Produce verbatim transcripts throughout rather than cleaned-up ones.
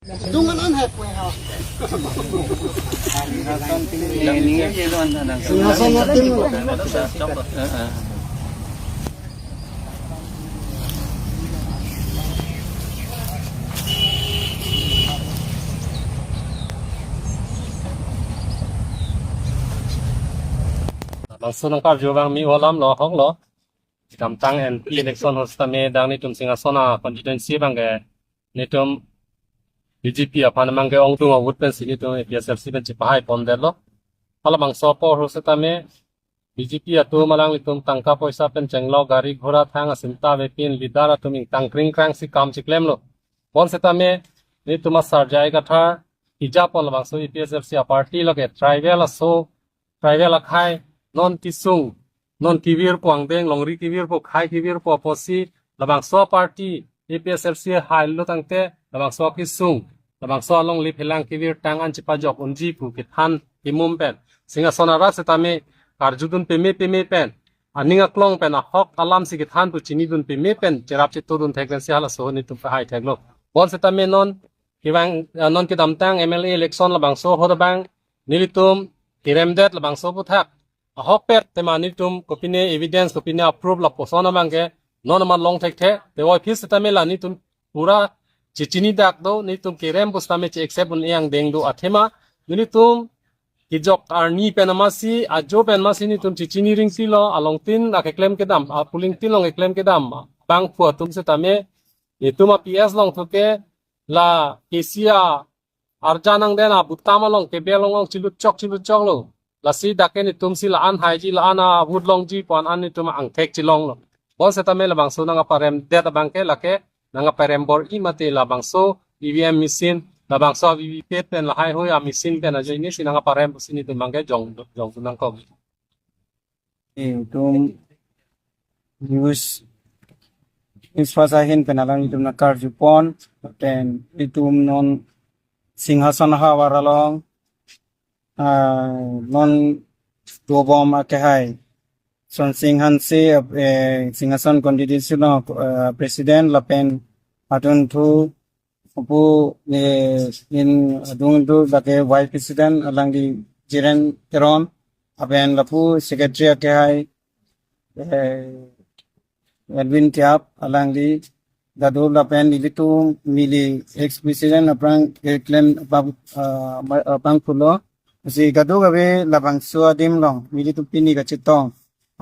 Dungan an hai pue ha. Singhason atin. Bangso nangkarju abang me-o alam lo, ahok lo. Kedamtang M P election ahut setame dak netum Singhason a constituency abangke netum B J P aphan abangke ongdung a-vote pensi netum A P H L C pen chepahai pondetlo. Halabangso apor ahut setame B J P atum alanglitum tangka poisa pen chenglok, gari ghora thang asinta avepin, leader atum ingtang kring krang si kam chiklemlo. Bonsetame netum asar J I Kathar kejapon labangso A P H L C a-party lo ke tribal aso, tribal akhei, non kesung, non kevirpo angdeng, longri kevirpo, khei kevirpo apotsi labangso a-party A P H L C hailo tangte labangso akesung, labangso alongle phelang kevirtang an chepajok unji pu kethan kemum pen Singhason arat setame karjudun peme peme pen, aning aklong pen, ahok alam si kethan pu chinidun peme pen cherap chetodun thek pensi halaso netum pahai theklo. Bonsetame non kevang, ah, non kedamtang M L A election labangso ahut abang nelitum keremdet labangso aphuthak. Ahokpet tema nelitum kopine evidence, kopine a-proof lapuson abangke non amat long thekthe. Te voi phis setame la netum pura chechinidak do, netum kerem pu setame che-accept un-e angdeng do athema nelitum kejok arni pen amatsi, ajo pen amatsi netum chechini ringtilo, alongtin akeklem kedam, a-polling tin along keklem kedam abangphu atum setame netum a-P S along thuke la K C a arjan angdeng a-booth tam along kebel along along chilutchok chilutchoklo. Lasi dak ke netum si la-an haiji, la-an a-vote longji pu an netum angthek chelonglo. Bonsetame labangso nangkaparemdet abangke lake nangkaparem bor-i mate labangso E V M machine, labangso V V P A T pen lahai hui a-machine pen ajoine si nangkaparem pusi netum abangke jong, jongdun nangkok. Itum news, news first ahin pen alanglitum nangkarjupon, pen itum non Singhason ahavar along, ah, non dobom akehai Sonsing Hanse, eh, Singhason constituency along, eh, president lapen adunthu apu, eh, in adunthu lake vice president alangli Jiren Teron, lapen lapu secretary akehai, eh, Edwin Tiap, alangli kadokave lapen ilitum neli ex president aphrang keklem abang, ah, ma-, abangphu lo. Si kadokave labangso adim along nelitum pini kachetong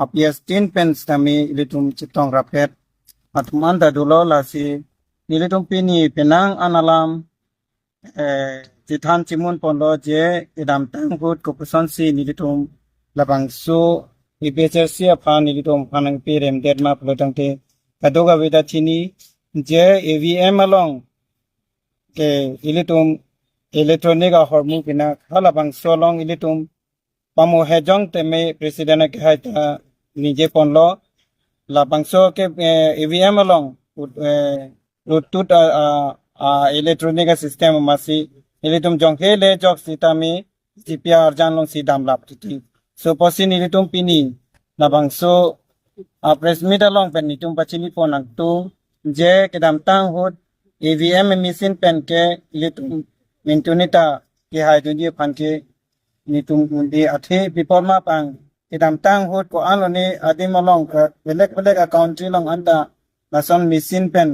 a-P S tin pen setame ilitum chetong rapet atum anta dolo. Lasi nelitum pini penang an alam, eh, chethan chemun ponlo je kedamtang ahut kopuson si nelitum labangso A P H L C aphan nelitum aphan nangperemdet ma pulo tangte kadokave ta chini je E V M along ke ilitum electronic ahormu pina halabangso along ilitum pamu hejong teme president akehai ta ningje ponlo. Labangso ke, eh, E V M along ut-, eh, lutut a, a, a electronic a system amatsi ilitum jonghe le jok sitame G P R arjan along si damlap titi. So pusi nelitum pini labangso a-press meet along pen netum pachini pon nangtum je kedamtang ahut E V M machine pen ke ilitum mintunita kehai dunji aphan ke netum undi athe bipor ma pang kedamtang ahut ko-an lone adim along ke belek belek a-country along anta lason machine pen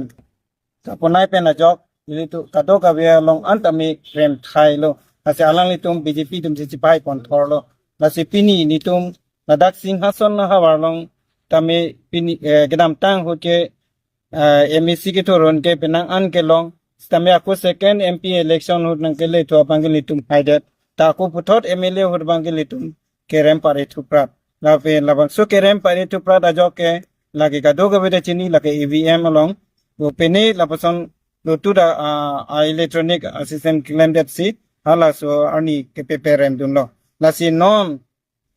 kaponai pen ajok ilitum kadokave along anta me rem thailo. Lasi alanglitum B J P atum si chepai pon thorlo. Lasi pini netum ladak Singhason ahavar along tame pini, eh, kedamtang ahut ke, eh, M A C kethurun ke penang an kelong. Sitame ako second M P election ahut nangkele thu abangke netum haidet. Ta ako puthot M L A ahut abangke netum kerem pare thuprat. Lapen labangso kerem pare thuprat ajok ke lake kadokave ta chini lake E V M along. Lo pene lapuson lutut a, a, a electronic a system klemdet si halaso arni kepeperem dunlo. Lasi non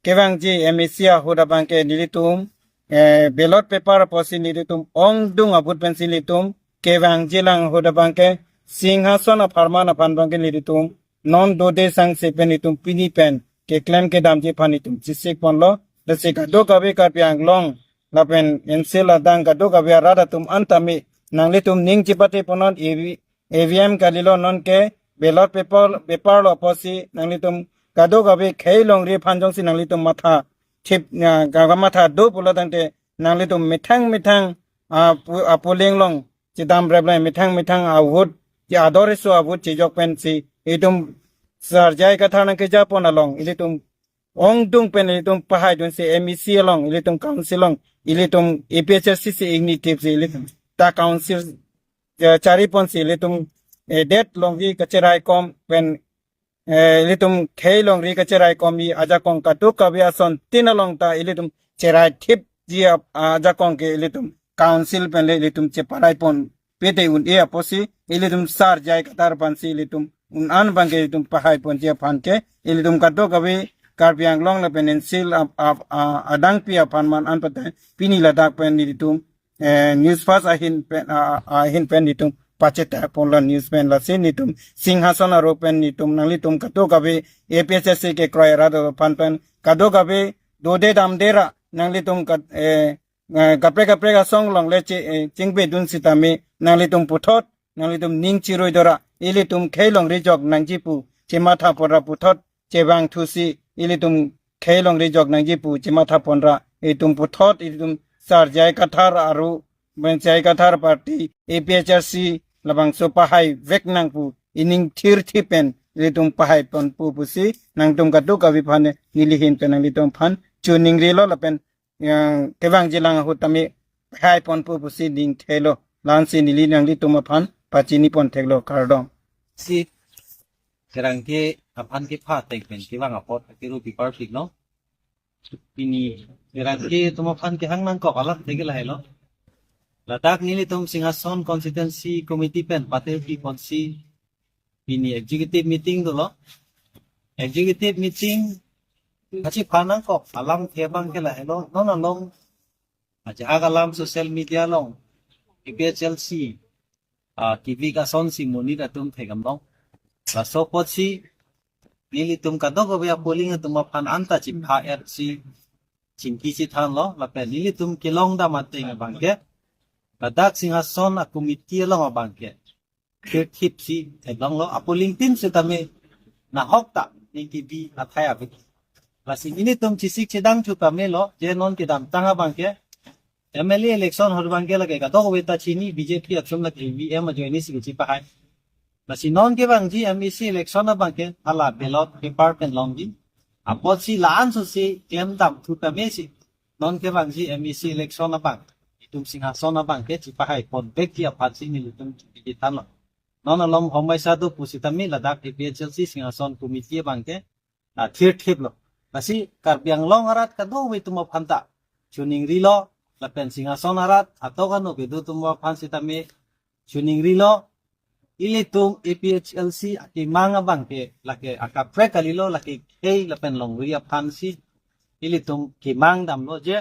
kevangji M A C ahut abangke nelitum, eh, ballot paper apotsi nelitum ongdung a-vote pensi nelitum kevangji lang ahut abangke Singhason apharman aphan abangke nelitum non dode sangse pen netum pini pen keklem kedamji aphan netum chesik ponlo. Lasi kadokave Karbi Anglong lapen N C L adang kadokave arat atum anta me nanglitum ning chepate ponnon, E V, E V M kalilo, non ke ballot paper, paper lo apotsi nanglitum kadokave khei longri aphan jongsi nanglitum matha thip, ah, kamatha do pulo tangte nanglitum methang methang, ah, pu-, ah, polling along chedam rep lai methang methang a vote, che ador iso a vote chejok pensi itum Sar J I Kathar nangkejapon along ilitum ongdung pen ilitum pahaidunsi M E C along, ilitum council along, ilitum A P H L C si ingni thipsi ilitum ta council, eh, chariponsi ilitum, eh, det longri kacheraikom pen, eh, ilitum khei longri kacheraikom-i ajakong kadokave asontin along ta ilitum cherai thipji ap-, ajakong ke ilitum council pen le ilitum cheparaipon pete un-e apotsi ilitum Sar J I Kathar aphansi ilitum un-an abangke ilitum pahaiponji aphan ke ilitum kadokave Karbi Anglong lapen N C L ap-, ap-, a-, adangpi aphan man an patai pini ladak pen ilitum, eh, News First ahin pen, a-, a-, ahin pen ilitum pacheta ponlo news pen, lasi ilitum Singhason aro pen ilitum nanglitum kadokave A P H L C kekroi arat aphan pen kadokave dode damde ra nanglitum kat-, eh, eh, kaprek kaprek asong along le che, eh, chingpedun sitame nanglitum puthot, nanglitum ning chirui dora, ilitum khei longri jok nangji pu chematha pon ra puthot chevangthusi ilitum khei longri jok nangji pu chematha pon ra, itum puthot ilitum Sar J I Kathar aro, ben J I Kathar party, A P H L C labangso pahaivek nang pu ining thirthi pen ilitum pahaiponpo pusi nangtum kadokave aphan neli ahin pen nanglitum aphan choningrilo lapen yang kevangji lang ahut tame pahaiponpo pusi ning thelo, la-ansi neli nanglitum aphan pachinipon theklo, kardom. Si kerang ke aphan kepha ateng pen kevang apot akiru pi parpik lo. Pini kerang ke atum aphan kehang nangkok alam thek lahelo. Ladak nelitum Singhason Constituency Committee pen pate piponsi pini executive meeting dolo. Executive meeting kachepha nangkok alamthe abangke lahelo. Non along ajahak alam social media along A P H L C, ah, kivik asonsi monit atum thekdamlong. Laso apotsi nelitum kadokave a-polling atum aphan anta chepha-etsi chingki chethanlo, lapen nelitum kelongdam ateng abangke ladak Singhason a-committee along abangke thirthipsi theklonglo, a-polling tin sitame nahok ta ning kebi athai ave. Lasi nelitum chesik chedangthu tame lo, je non kedamtang abangke M L A election ahut abangke lake kadokave ta chini, B J P atum lake E V M ajoinesi kachepahai. Lasi non kevangji M A C election abangke hala ballot paper pen longji. Apotsi la-ansosi klemdamthu tamesi non kevangji M A C election abang, itum Singhason abangke chepahaiponvekji aphansi nelitum chepithanlo. Non along homaisa do pusitame ladak A P H L C Singhason Committee abangke, ah, thirthiplo. Lasi Karbi Anglong arat kadokave atum aphan ta choningrilo, lapen Singhason arat atok ano kedo atum aphan sitame choningrilo. Ilitum A P H L C akemang abangke lake akaprek kalilo, lake khei lapen longri aphansi ilitum kemang damlo, je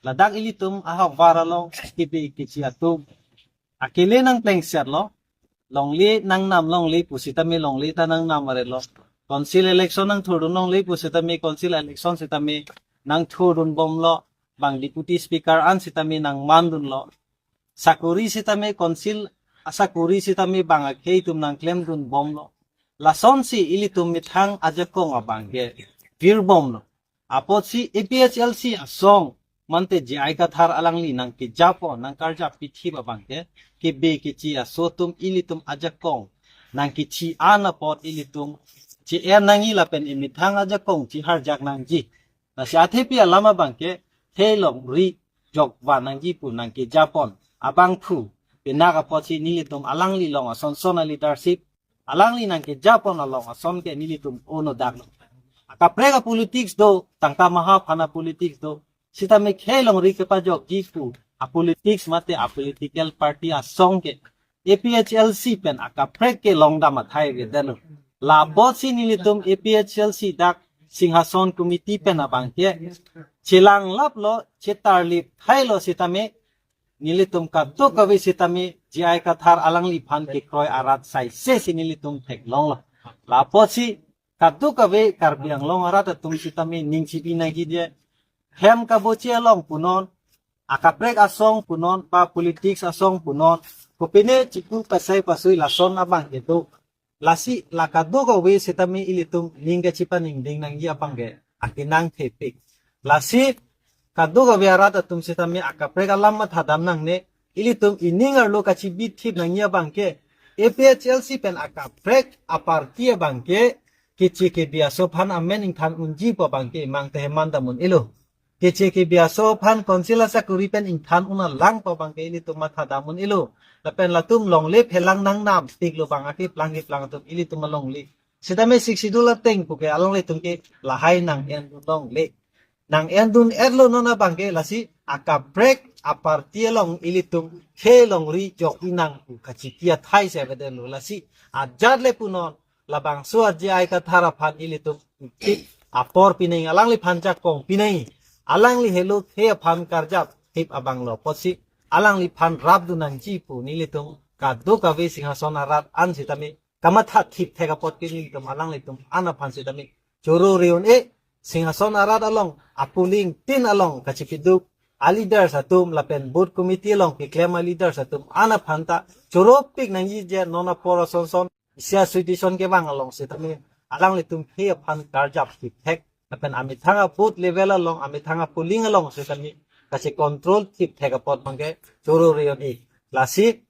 ladak ilitum ahavar along kipi kichi atum akele nangplengsetlo. Longle nangnam longle pusitame longle ta nangnam arelo. Council election nangthurdun longle pusitame council election sitame nangthurdunbomlo. Bang deputy speaker an sitame nangmandunlo. Sakori sitame council asakori sitame bang akhei atum nangklemdunbomlo. Lasonsi ilitum methang ajakong abangke virbomlo. Apotsi A P H L C asong mante J I Kathar alangli nangkejapon nangkarjap pithip abangke, kebe kechi aso atum ilitum ajakong nangkethi-an apot ilitum che-en nangji lapen imethang ajakong cheharjak nangji. Lasi athepi alam abangke khei longri jokvan nangji pu nangkejapon abangphu, penang apotsi nelitum alangli along asonson a-leadership, alangli nangkejapon along ason ke nelitum ono daklo. Akaprek a-politics do, tangka maha aphan a-politics do, sitame khei longri kepajokji pu a-politics mate a-political party asong ke A P H L C pen akaprek kelongdam athai avedetlo. Lapotsi nelitum A P H L C dak Singhason Committee pen abangke chelanglaplo, chetarlip thailo sitame nelitum kadokave sitame J I Kathar alangliphan kekroi arat saisesi nelitum theklonglo. Lapotsi kadokave Karbi Anglong arat atum sitame ning chipi nangji de, hem kaboche along punon, akaprek asong punon, ba politics asong punon, Kopine chiku pasai pasui lason abang kedo. Lasi la kadokave setame ilitum ning kachipaningding nangji abang ke akenang thepik. Lasi kadokave arat atum setame akaprek alam mathadam nangne, ilitum ining arlo kachibithip nangji abang ke A P H L C pen akaprek a-party abang ke keche kebi aso aphan amen ingthan unji pu abang ke imang teheman dam un-elo. Keche kebi aso aphan council asakuri pen ingthan un-alang pu abang ke ilitum mathadam un-elo. Lapen latum longle phelang nangnam tiklo abang akeplang keplang atum ilitum alongle. Setame Sixth Schedule ateng puke alanglitum ke lahai nang-endun longle. Nang-endun-etlo non abang ke, lasi akaprek a-party along ilitum khei longri jok inang pu kachipi athai si avedetlo. Lasi ajat le punon labangso a J I Kathar aphan ilitum tik apor pinangji, alangliphan jakong pinangji, alangli helo khei aphan karjap thip abang lo apotsi alangliphan rapdun nangji pu nelitum kadokave Singhason arat an setame kamatha thipthek apot ke nelitum alanglitum an aphan setame choro reon e. Singhason arat along a-polling tin along kachipiduk a-leaders atum lapen booth committee along keklem a-leaders atum an aphan ta choropik nangji je non apor asonson isi a-situation kevang along setame alanglitum khei aphan karjap thipthek lapen amethang a-booth level along, amethang a-polling along setame kachi-control thipthek apot abang ke choro reon e. Lasi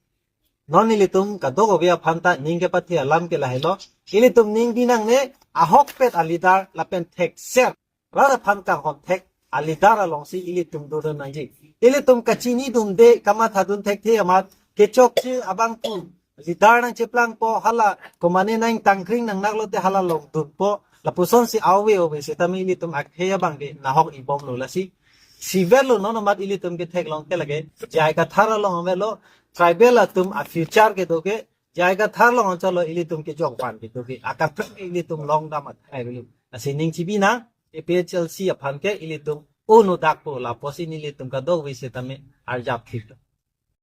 non ilitum kadokave aphan ta ning kepathe alam ke lahelo. Ilitum ning bi nangne, ahokpet a-leader lapen thekser rat aphan kanghon thek a-leader alongsi ilitum dodun nangji. Ilitum kachinidunde, kamathadun thekthe amat kechokche abang pu leader nangcheplangpo, hala komane nangtangkring nangnaklo te hala longdunpo. Lapusonsi ave ave setame ilitum akhei abang ke nahok ibomlo. Lasi siverlo non amat ilitum ketheklong ke lake J I Kathar along averlo, tribal atum a-future kedo ke J I Kathar along anchotlo, ilitum kejok van kedo ke akaprek ilitum longdam athai avelo. Lasi ning chibi nang, A P H L C aphan ke ilitum unu dakpo, lapusi nelitum kadokave setame arjap thiplo.